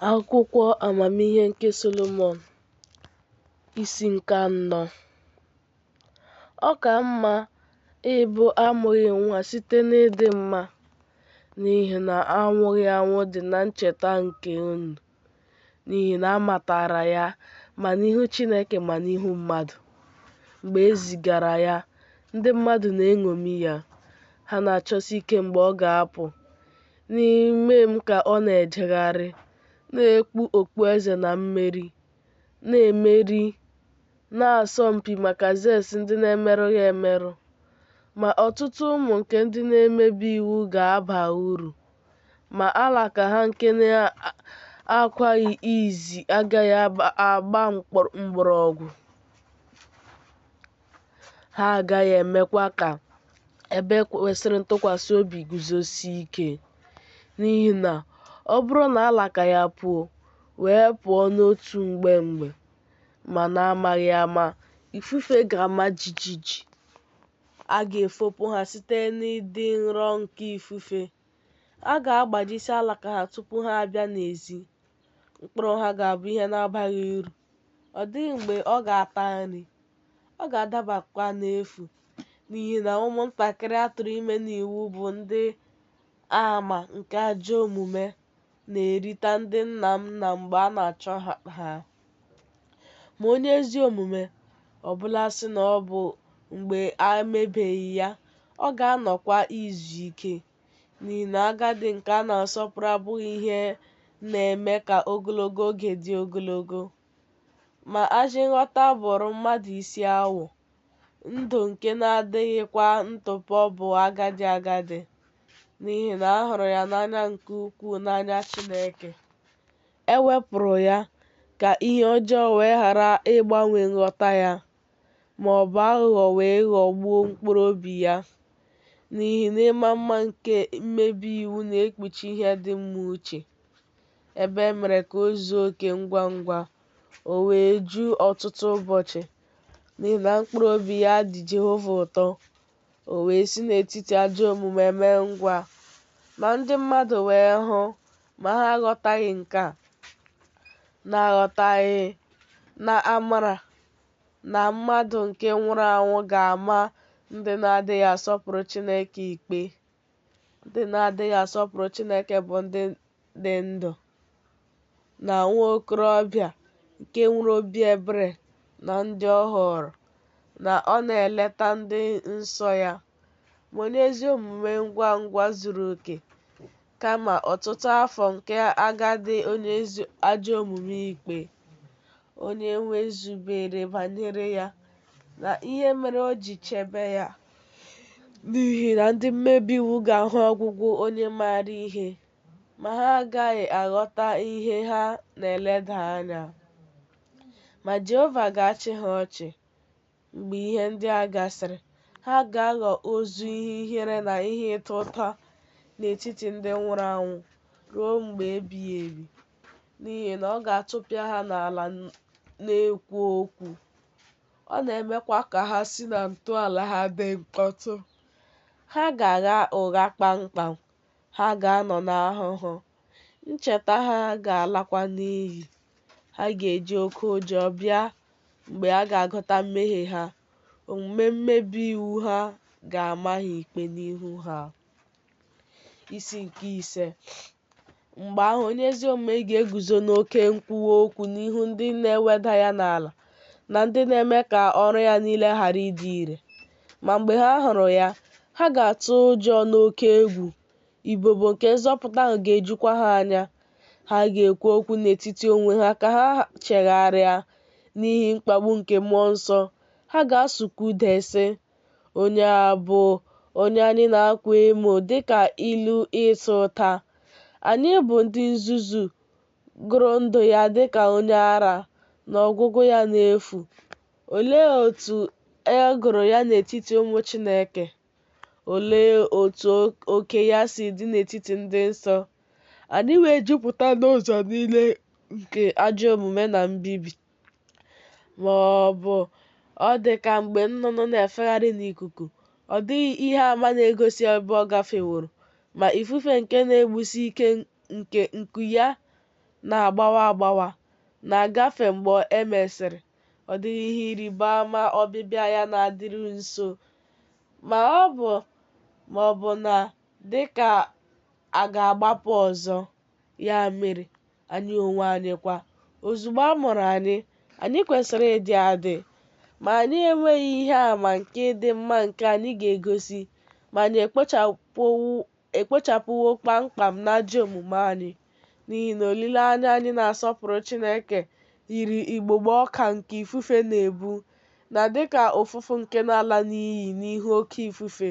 Akwụkwọ amamihe nke Solomọn, isi nke anọ. Ọ ka mma ịbụ amụghị nwa site n'ịdị mma, n'ihi na anwụghị anwụ dị na ncheta nke unu, n'ihi na a matara ya ma n'ihu Chineke ma n'ihu mmadụ. Mgbe e zigara ya, ndị mmadụ na-eṅomi ya, ha na-achọsi ike mgbe ọ ga-apụ. N'ime m ka ọ na-ejegharị, na-ekpu okpueze na mmeri, na-emeri, na-asọ mpi maka zest ndị na-emerụghị emerụ. Ma ọtụtụ ụmụ nke ndị na-emebi iwu ga-aba uru, ma alaka ha nke na-akwaghị izi agaghị agba mgbọrọgwụ, ha agaghị emekwa ka ebe kwesịrị ntụkwasị obi guzosie ike, n'ihi na ọ bụrụ na alaka ya puo, wee pụọ n'otu mgbe mgbe, ma n'amaghị ama, ifufe ga-ama jijiji. A ga-efopụ ha site n'ịdị nro nke ifufe, a ga-agbajisị alaka ha tupu ha abịa n'ezi. Mkpụrụ ha ga-abụ ihe na-abaghị uru, ọ dịghị mgbe ọ ga-ata nri, ọ ga-adabakwa n'efu, n'ihi na ụmụntakịrị a tụrụ ime n'iwu bụ ndị ama nke ajọ omume, na-erita ndị nna na mgbe a na-achọ ha. Ma onye ezi omume, ọbụla sị na ọ bụ mgbe a mebeghị ya, ọ ga-anọkwa izu ike, n'ihi na agadi nke a na-asọpụrụ abụghị ihe na-eme ka ogologo oge dị ogologo. Ma ajị nghọta bụụrụ mmadụ isi awọ, ndụ nke na-adịghịkwa ntụpọ bụ agadi agadi, n'ihi na a hụrụ ya n'anya nke ukwuu n'anya Chineke. E wepụrụ ya ka ihe ọjọọ wee ghara ịgbanwe nghọta ya, ma ọ bụ aghụghọ wee ghọgbuo mkpụrụ obi ya. N'ihi na ịma mma nke mmebi iwu na-ekpuchi ihe dị mma uche, ebe e mere ka o zuo oke ngwa ngwa, o wee ju ọtụtụ ụbọchị, n'ihi na mkpụrụ obi ya dị Jehova ụtọ, o wee si n'etiti ajọ omume mee ngwa. Ma ndị mmadụ wee hụ, ma ha aghọtaghị nke a, na-aghọtaghị na amara na mmadụ nke nwụrụ anwụ ga-ama ndị na-adịghị asọpụrụ Chineke ikpe. Ndị na-adịghị asọpụrụ Chineke bụ ndị dị ndụ, na nwa okorobịa nke nwere obi ebere na ndị ọ họọrọ, na ọ na-eleta ndị nsọ ya. Ma onye ezi omume ngwa ngwa zuru oke, kama ọtụtụ afọ nke agadi onye ajọ omume ikpe. Onye-nwe zubere banyere ya, na ihe mere o ji chebe ya, n'ihi na ndị mmebi iwu ga-ahụ ọgwụgwụ onye maara ihe, ma ha agaghị aghọta ihe ha na-eleda anya. Ma Jehova ga-achị ha ọchị mgbe ihe ndị a gasịrị, ha ga-aghọ ozu ihe ihere na ihe ịta ụta n'etiti ndị nwụrụ anwụ ruo mgbe ebighị ebi, n'ihi na ọ ga-atụpịa ha n'ala na-ekwu okwu, ọ na-emekwa ka ha si na ntọala ha mee mkpọtụ. Ha ga-agha ụgha kpamkpam, ha ga-anọ n'ahụhụ, ncheta ha ga-alakwa n'iyi. Ha ga-eji oke ụjọ bịa mgbe a ga-agụta mmehie ha, omume mmebi iwu ha ga-ama ha ikpe n'ihu ha. Isi nke ise. Mgbe ahụ onye ezi omume ga-eguzo n'oke nkwuwa okwu n'ihu ndị na-eweda ya n'ala na ndị na-eme ka ọrụ ya niile ghara ịdị ire. Ma mgbe ha hụrụ ya, ha ga-atụ ụjọ n'oke egwu, ibobo nke nzọpụta ahụ ga-ejukwa ha anya. Ha ga-ekwu okwu n'etiti onwe ha ka ha chegharịa n'ihi mkpagbu nke mmụọ nsọ. Ha ga-asụkwa ude, sị, Onye a bụ onye anyị na-akwa emo dị ka ilu ịta ụta. Anyị bụ ndị nzuzu gụrụ ndụ ya dị ka onye ara na ọgwụgwụ ya n'efu. Olee otu e gụrụ ya n'etiti ụmụ Chineke? Olee otu oke ya si dị n'etiti ndị nsọ? Anyị wee jupụta n'ụzọ niile nke ajọ omume na mbibi. Ma ọ bụ ọ dị ka mgbe nnụnụ na-efegharị n'ikuku, ọ dịghị ihe ama na-egosi ebe ọ gafeworo, ma ifufe nke na-egbusi ike nke nku ya na-agbawa agbawa, na-agafe mgbe e mesịrị, ọ dịghị ihe ịrịba ama ọbịbịa ya na-adịru nso, ma ọ bụ na dị ka a ga-agbapụ ọzọ. Ya mere, anyị onwe anyị kwa, ozugbo a mụrụ anyị, anyị kwesịrị ịdị adị, ma anyị enweghị ihe ama nke ịdị mma nke anyị ga-egosi, ma anyị ekpochapụwo kpamkpam n'ajọ omume anyị. N'ihi na olileanya anyị na-asọpụrụ Chineke yiri igbogbo ọka nke ifufe na-ebu, na dị ka ụfụfụ nke na-ala n'iyi n'ihu oke ifufe.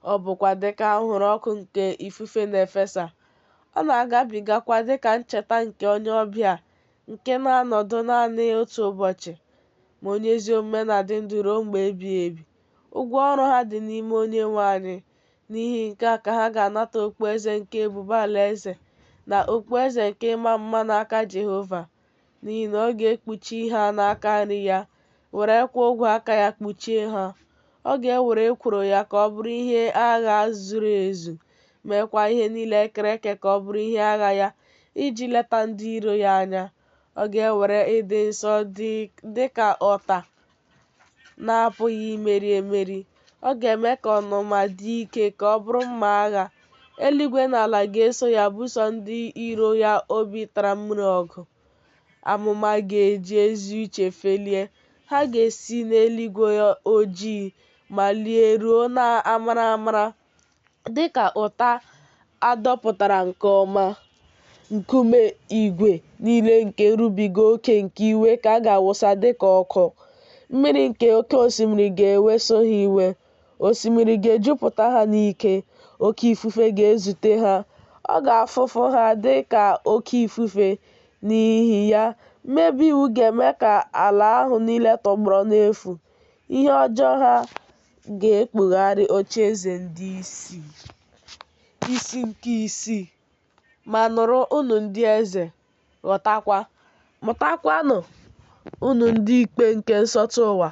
Ọ bụkwa dị ka anwụrụ ọkụ nke ifufe na-efesa, ọ na-agabigakwa dị ka ncheta nke onye ọbịa nke na-anọdụ naanị otu ụbọchị. Ma onye ezi omume na-adị ndụ ruo mgbe ebighị ebi. Ụgwọ ọrụ ha dị n'ime Onyenwe anyị. N'ihi nke a ka ha ga-anata okpueze nke ebube alaeze na okpueze nke ịma mma n'aka Jehova. N'ihi na ọ ga-ekpuchi ha n'aka nri ya, werekwa ogwe aka ya kpuchie ha. Ọ ga-ewere ekworo ya ka ọ bụrụ ihe agha zuru ezu, meekwa ihe niile e kere eke ka ọ bụrụ ihe agha ya iji leta ndị iro ya anya. Ọ ga-ewere ịdị nsọ dị ka ọta na-apụghị imeri emeri. Ọ ga-eme ka ọnụma dị ike ka ọ bụrụ mma agha. Eluigwe na ala ga-eso ya buso ndị iro ya obi tara mmiri ọgụ. Amụma ga-eji ezi uche felie, ha ga-esi n'eluigwe ojii malie ruo na amara amara dị ka ụta a dọpụtara nke ọma. Nkume igwe niile nke nrubiga oke nke iwe ka a ga-awụsa dị ka ọkụ. Mmiri nke oke osimiri ga-eweso ha iwe, osimiri ga-ejupụta ha n'ike, oke ifufe ga-ezute ha, ọ ga-afụfụ ha dị ka oke ifufe. N'ihi ya, mmebi iwu ga-eme ka ala ahụ niile tọgbọrọ n'efu, ihe ọjọọ ha ga-ekpugharị ocheeze ndị isi. Isi nke isii. Ma nụrụ, unu ndị eze, ghọtakwa, mụtakwanụ, unu ndị ikpe nke nsọtụ ụwa.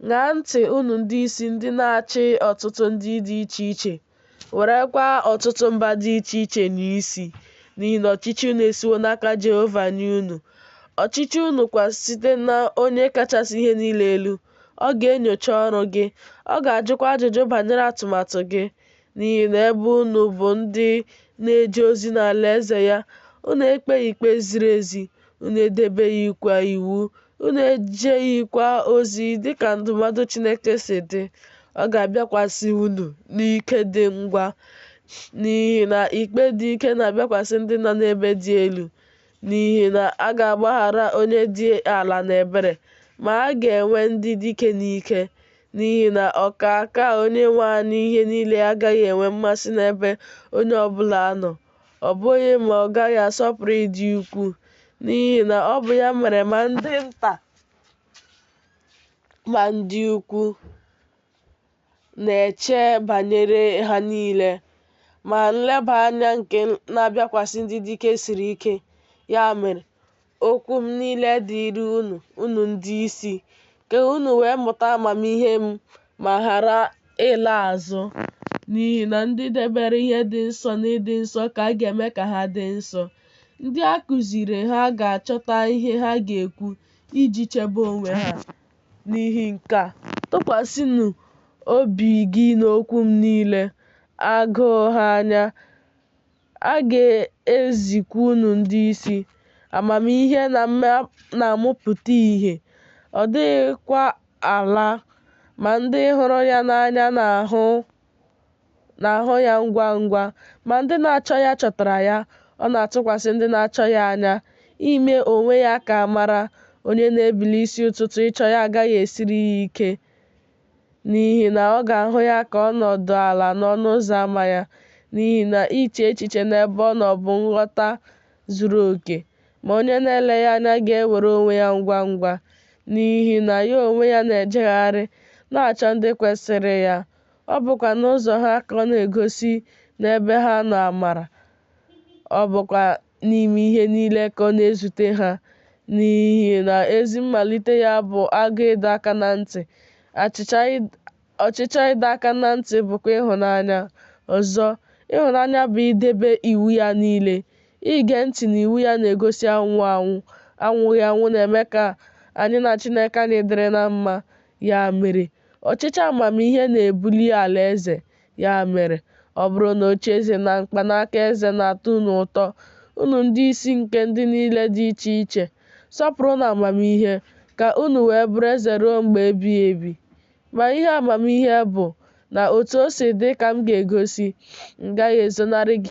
Ṅaa ntị, unu ndị isi ndị na-achị ọtụtụ ndị dị iche iche, werekwa ọtụtụ mba dị iche iche nye isi, n'ihi na ọchịchị unu esiwo n'aka Jehova nye unu, ọchịchị unu kwa site n'Onye kachasị ihe niile elu. Ọ ga-enyocha ọrụ gị, ọ ga-ajụkwa ajụjụ banyere atụmatụ gị. N'ihi na ebe unu bụ ndị na-eje ozi n'alaeze ya, unu ekpeghị ikpe ziri ezi, unu edebeghịkwa iwu, unu ejeghịkwa ozi dị ka ndụmọdụ Chineke si dị, ọ ga-abịakwasị unu n'ike dị ngwa, n'ihi na ikpe dị ike na-abịakwasị ndị nọ n'ebe dị elu. N'ihi na a ga-agbaghara onye dị ala n'ebere, ma a ga-ewe ndị dike n'ike. N'ihi na Ọkaakaa Onyenwe anyị ihe niile agaghị enwe mmasị n'ebe onye ọ bụla nọ, ọ bụghị ma ọ gaghị asọpụrụ ịdị ukwuu, n'ihi na ọ bụ ya mere ma ndị nta ma ndị ukwu na-eche banyere ha niile. Ma nleba anya nke na-abịakwasị ndị dike siri ike. Ya mere, okwu m niile dịịrị unu, unu ndị isi, ka unu wee mụta amamihe m ma ghara ịla azụ. N'ihi na ndị debere ihe dị nsọ n'ịdị nsọ ka a ga-eme ka ha dị nsọ. Ndị a kụziiri ha ga-achọta ihe ha ga-ekwu iji chebe onwe ha. N'ihi nke a, tụkwasịnụ obi gị n'okwu m niile, agụụ ha anya, a ga-ezikwa unu ndị isi. Amamihe na-amụpụta ihe, ọ dịghịkwa ala, ma ndị hụrụ ya n'anya na-ahụ ya ngwa ngwa, ma ndị na-achọ ya chọtara ya. Ọ na-atụkwasị ndị na-achọ ya anya, ime onwe ya ka a mara. Onye na-ebili isi ụtụtụ ịchọ ya agaghị esiri ya ike, n'ihi na ọ ga-ahụ ya ka ọ nọdụ ala n'ọnụ ụzọ ama ya. N'ihi na iche echiche n'ebe ọ nọ bụ nghọta zuru oke, ma onye na-ele ya anya ga-ewere onwe ya ngwa ngwa. N'ihi na ya onwe ya na-ejegharị, na-achọ ndị kwesịrị ya, ọ bụkwa n'ụzọ ha ka ọ na-egosi n'ebe ha nọ amara, ọ bụkwa n'ime ihe niile ka ọ na-ezute ha. N'ihi na ezi mmalite ya bụ agụụ ịdọ aka na ntị, ọchịchọ ịdọ aka na ntị bụkwa ịhụnanya. Ọzọ, ịhụnanya bụ idebe iwu ya niile. Ige ntị n'iwu ya na-egosi anwụ anwụ, anwụghị anwụ na-eme ka anyị na Chineke anyị dịrị na mma. Ya mere, ọchịchọ amamihe na-ebuli alaeze. Ya mere, ọ bụrụ na ocheeze na mkpanaka eze na-atọ unu ụtọ, unu ndị isi nke ndị niile dị iche iche, sọpụrụnụ amamihe, ka unu wee bụrụ eze ruo mgbe ebighị ebi. Ma ihe amamihe bụ, na otu o si dị ka m ga-egosi, m gaghị ezonarị gị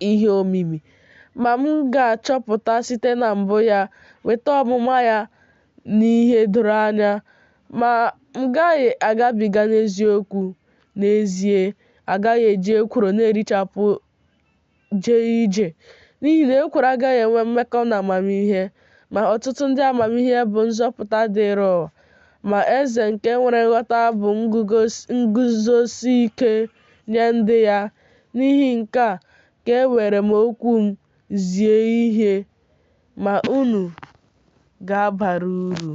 ihe omimi, ma m ga-achọpụta site na mbụ ya, weta ọmụma ya n'ihe doro anya. Ma m gaghị agabiga n'eziokwu, n'ezie, a gaghị eji ekworo na-erichapụ jee ije, n'ihi na ekworo agaghị enwe mmekọ na amamihe. Ma ọtụtụ ndị amamihe bụ nzọpụta dịịrị ụwa, ma eze nke nwere nghọta bụ nguzosi ike nye ndị ya. N'ihi nke a ka eweere m okwu m zie ihe, ma unu ga-abara uru.